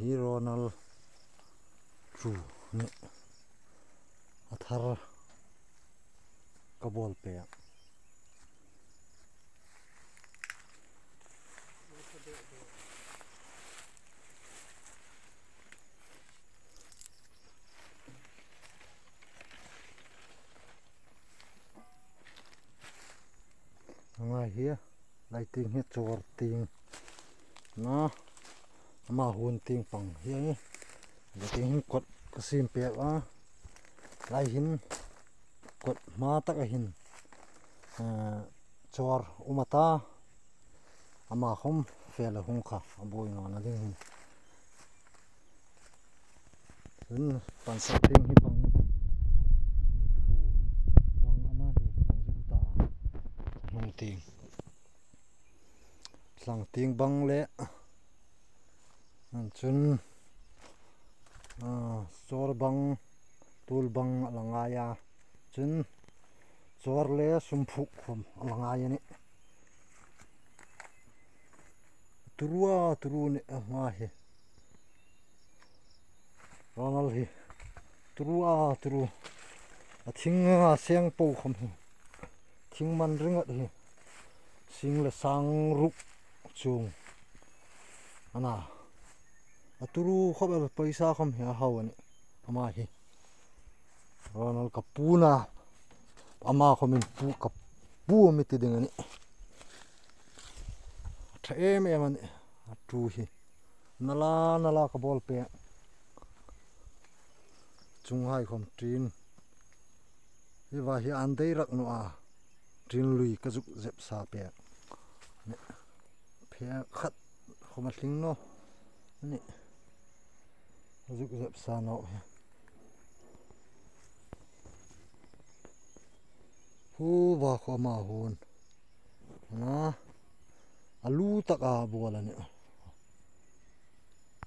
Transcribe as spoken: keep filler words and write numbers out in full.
Hi Ronald chu ni a thar ka bawl pek. Ngai hi, lai tieng hi chawr tieng. Na, ama huon tieng pang hi. Lai tieng hin kot ka siem pek a. Lai hin kot hma taka hin, eh, chawr um a ta. Ama khom fel a hung kha, a buoi nawna ding hin. Chun pansak tieng hi bang, bang a na hi, bang zuk ta. Hnung tieng. Tlang tieng bang le. Chun, ah, chawr bang, tul bang a la ngai a. Chun, chawr le sumphuk khom a la ngai a nih. Turu a turu ni a hma hi. Ronald hi. Turu a turu. A thing a seng po khom hi. Thing man ringawt hi. Sing le sang ruk chuong a na. A turu khop el poisa khom hi a hau a nih. Ama hi. Ronald ka pu na. Ama khomin pu ka pu mi ti ding a nih. Ṭha em em a nih. A tu hi. Nala, nala ka bawl pek. Chunghai khom tin. Hi va hi an dei rak naw a. Tin lui ka zuk zep sa pek. Ni. Phe khat khom a tling naw. Ni. Ka zuk zep sa naw hi. Hu va khom a hun. Na. A lu taka bawl a nih.